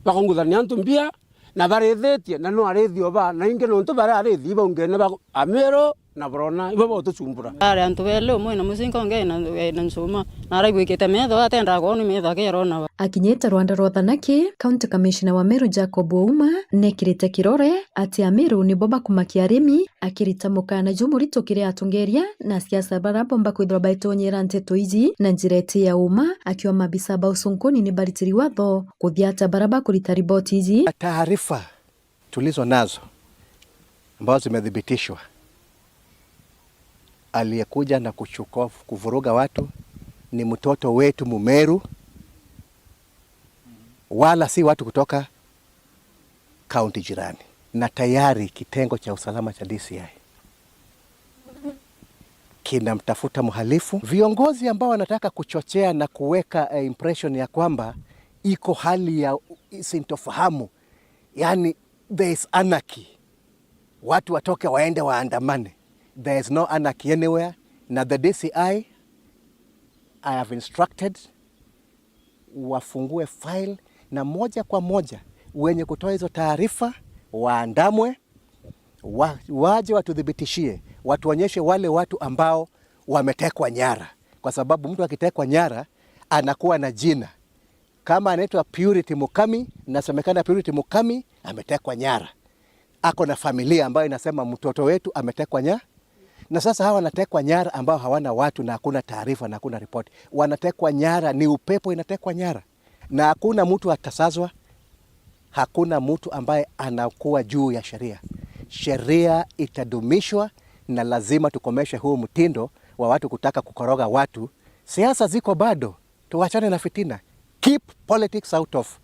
bakunguthania antu mbia, na barithitie, na no arithi oba, na ingi nontu bari arithi baungene ba Amiru, na burona, ibo botucumbura. Ari antu beli, umwe na mucinga, ungi na, na ncuma. Na araigwikite metho, atendaga kwona metho akirona ba. Akinyite rwanda rwa Thanaki, County Commissioner wa Meru Jacob Ouma nekirite kirore ati Ameru nibo bakumakia arimi, akirita mukana jumurito kiri atongeria na siasa bara bomba kwithirwa baitonyera nteto iji na njira iti ya uma, akiwa mabisa ba ucunkuni ni baritiri watho kuthiata bara bakurita riboti iji. Taarifa tulizo nazo ambazo zimethibitishwa, aliyekuja na kuchukua, kuvuruga watu ni mtoto wetu Mumeru, wala si watu kutoka kaunti jirani. Na tayari kitengo cha usalama cha D C I kinamtafuta mhalifu. Viongozi ambao wanataka kuchochea na kuweka, eh, impression ya kwamba iko hali ya sintofahamu, yani, there is anarchy. Watu watoke waende waandamane. There is no anarchy anywhere. Na the D C I, I have instructed wafungue file na moja kwa moja wenye kutoa hizo taarifa waandamwe, wa-, waje watuthibitishie, watuonyeshe wale watu ambao wametekwa nyara, kwa sababu mtu akitekwa nyara anakuwa na jina. Kama anaitwa Purity Mukami, inasemekana Purity Mukami ametekwa nyara. Ako na familia ambayo inasema mtoto wetu ametekwa nya-, na sasa hawa wanatekwa nyara ambao hawana watu na hakuna taarifa na hakuna ripoti. Wanatekwa nyara, ni upepo inatekwa nyara. Na hakuna mtu atasazwa, hakuna mtu ambaye anakuwa juu ya sheria. Sheria itadumishwa na lazima tukomeshe huu mtindo wa watu kutaka kukoroga watu. Siasa ziko bado, tuachane na fitina. Keep politics out of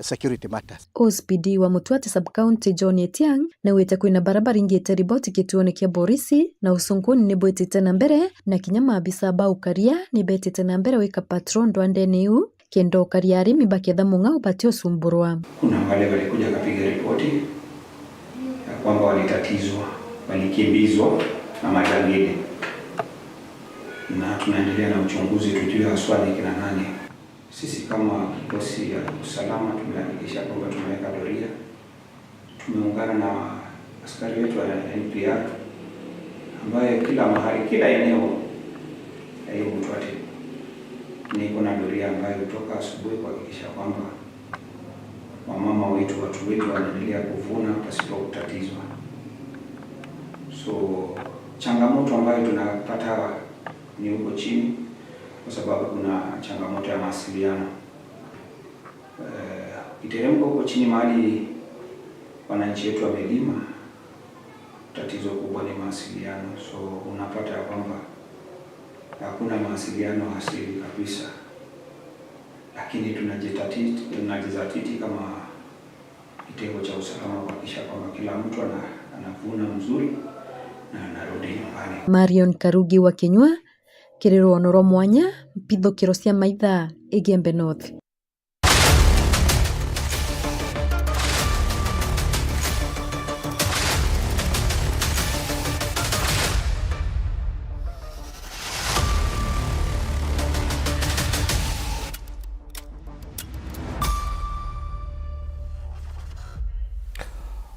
security matters. O C P D wa Mutwati Sub-County John Etiang naugite kwina bara baringite riboti kituone kia borisi na usunkuni ni bwitite na mbere, na kinya maabisa ba ukaria ni betite na mbere wika patrol ndwandene iu, kenda ukaria arimi baketha mung'ao batiusumburwa. Kuna wale walikuja wakapiga ripoti ya kwamba walitatizwa, walikimbizwa na majangili, na tunaendelea na uchunguzi tujue haswa ni kina nani. Sisi kama kikosi ya usalama tumehakikisha kwamba tumeweka doria. Tumeungana na askari wetu wa N P R ambaye kila mahali, kila eneo ya hiyo Mtwati niko na doria ambayo hutoka asubuhi kuhakikisha kwamba wamama wetu, watu wetu wanaendelea kuvuna pasipo kutatizwa. So, changamoto ambayo tunapata ni huko chini, kwa sababu kuna changamoto ya mawasiliano. Eh, ukiteremka huko chini mahali wananchi wetu wamelima, tatizo kubwa ni mawasiliano. So, unapata ya kwamba hakuna mawasiliano asili kabisa. Lakini tunajitati-, tunajizatiti kama kitengo cha usalama kuhakikisha kwamba kila mtu ana-, anavuna mzuri na anarudi nyumbani. Marion Karugi wa Kinyua, kiri rwono rwa mwanya, mpithukiro cia Maitha, Igembe North.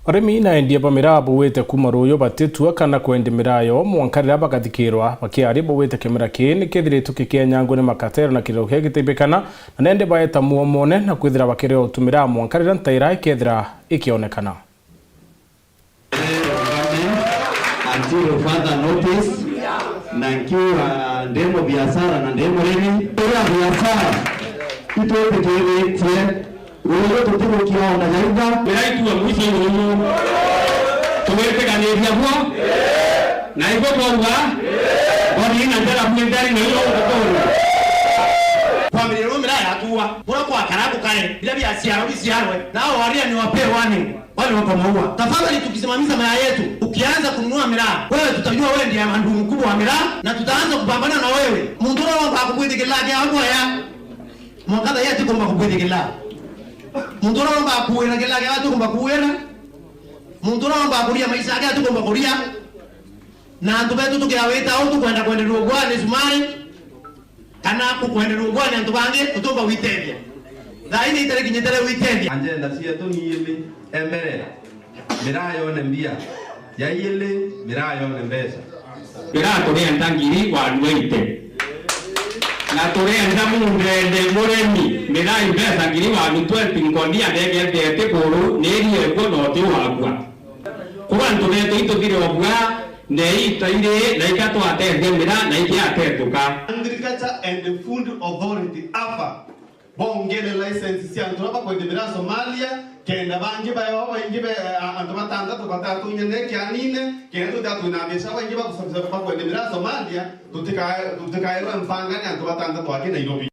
Arimi na endia ba miraa bauite kuuma ruuyu batitua kana kwendia miraa yoo mwanka riria bagathikirwa. Bakiaria bauite kimera kii ni kithiritwe gikienyangwa ni makatero na kiriro kiria gitibikana, na nende baeta muomone na kwithira bakiria utumira mwanka riria ntaira ikethira ikionekana. Until further notice, na nkiuga ndi mubiashara na ndi murimi, uria biashara itwitikiritue ruuyu tutigukia ona jaitha. Miraa itu wa mwisho ruuyu, tugwitiganiria buo, na ibuo bwauga, bodi ina njara bwintari na iyo ngukuru. Family room miraa yatua, buria gwakara gukare, biria biaciarwa biciarwe, nao waria ni wapewa ni. Wale wako maua. Tafadhali tukisimamisha miraa yetu, ukianza kununua miraa, wewe tutajua wewe ndiye mandu mkubwa wa miraa, na tutaanza kupambana na wewe. Muntu uria uromba kubwithikirira ake aguaya. Mwanka thaa ii atikumba kubwithikirira. Muntu uria uromba kuwira kirira ake atikumba kuwira. Muntu uria uromba kuria maisha ake atikumba kuria. Na antu betu tukiawita au tukwenda kwenderua ugwani sumari. Kana kukwenderua ugwani antu bangi, utumba gwitethia. Thaa ii ni itari kinyite ria gwitethia. Agenda cietu ni ili, ya mbere, miraa yone mbia. Ya ili, miraa yone mbeca. Miraa turienda ngiri wanu eighty. Na turienda mundende murimi, miraa mbeca ngiri wanu twenty, nkondi ya ndege ethete kuru, ni irio iguo na uti wagua. Kuba antu betu ituthire obua, na iita iri, na ikia twatethia miraa, na ikia atetuka. Agriculture and Food Authority, AFA, bongere license cia antu baba kwendia miraa Somalia, kenda bangi bayo baingi be, a-, antu batantatu batatunyane kianine, kenda tutatwina mbeca baingi bakusabisa bakwendia miraa Somalia, tutikae-, tutikaerwe mpangane antu batantatu aki Nairobi.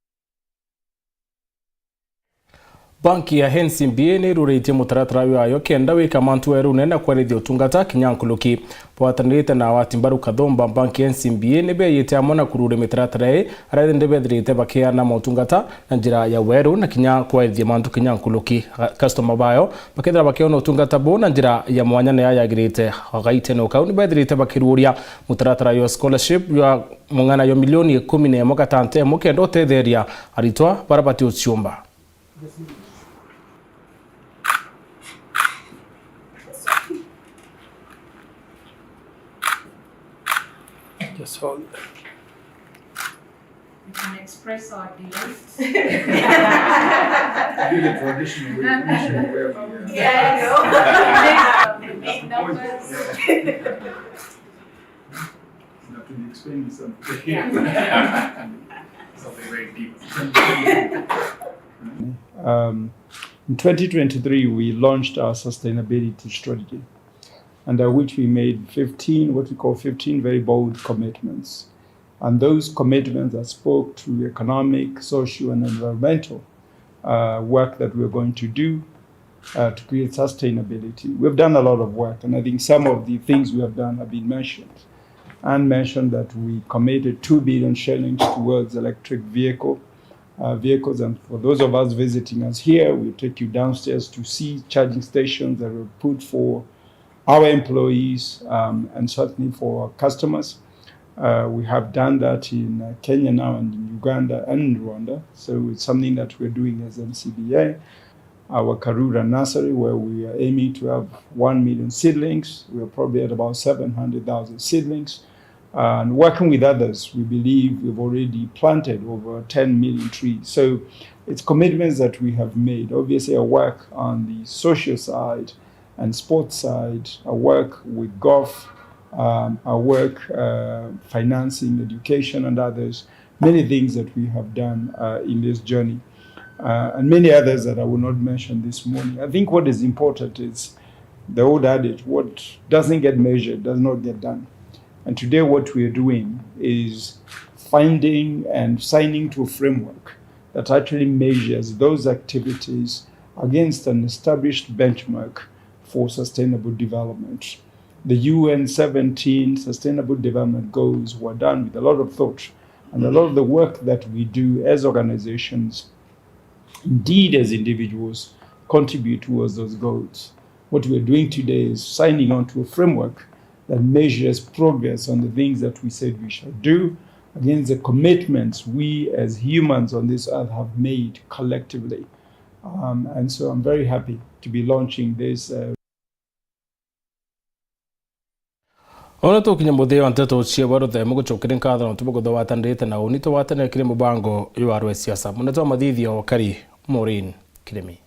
Banki ya N C B A ni iruritie mutaratara wayo kenda wika mantu werune na kwerithia utungata kinya nkuruki. Bwatanirite na Awati Mbaru Kathumba, banki ya N C B A ni beeyite amwe na kururia mitaratara ii, aria indi bethirite bakiana motungata na njira ya weru na kinya kwerithia mantu kinya nkuruki. Customer bayo bakethira bakiona utungata buu na njira ya mwanya na ya yagirite. Agaitene ukau ni bethirite bakiruria mutaratara yo scholarship ya mung'ana yo milioni ikumi na imwe gatanta imwe kenda utetheria aritwa bara bati uciumba. Just hold. Express our delight. Do the traditional way, traditional way of, uh, Yeah, I know. Big numbers. You have to be explaining something. Yeah. Something very deep. Um, in twenty twenty-three, we launched our sustainability strategy, under which we made fifteen, what we call fifteen very bold commitments. And those commitments that spoke to economic, social, and environmental uh, work that we're going to do uh, to create sustainability. We've done a lot of work, and I think some of the things we have done have been mentioned. And mentioned that we committed two billion shillings towards electric vehicle uh, vehicles. And for those of us visiting us here, we take you downstairs to see charging stations that were put for our employees um, and certainly for our customers. Uh, we have done that in uh, Kenya now and in Uganda and in Rwanda. So it's something that we're doing as N C B A. Our Karura nursery, where we are aiming to have one million seedlings. We are probably at about seven hundred thousand seedlings. And working with others, we believe we've already planted over ten million trees. So it's commitments that we have made. Obviously, our work on the social side and sports side, our work with golf, um, our work uh, financing education and others, many things that we have done uh, in this journey, uh, and many others that I will not mention this morning. I think what is important is the old adage, what doesn't get measured does not get done. And today, what we are doing is finding and signing to a framework that actually measures those activities against an established benchmark for sustainable development. The U N seventeen Sustainable Development Goals were done with a lot of thought, and a lot of the work that we do as organizations, indeed as individuals, contribute towards those goals. What we're doing today is signing on to a framework that measures progress on the things that we said we should do against the commitments we as humans on this earth have made collectively. Um, and so I'm very happy to be launching this uh, Ona tukinya muthia wa nteto cia bwa ruthemu, gucukiri nkatho na tubukuthwatanirite na uni twatanire kiri mubango jwa rwe siasa. Munene wa mathithio Kari Maureen Kirimi.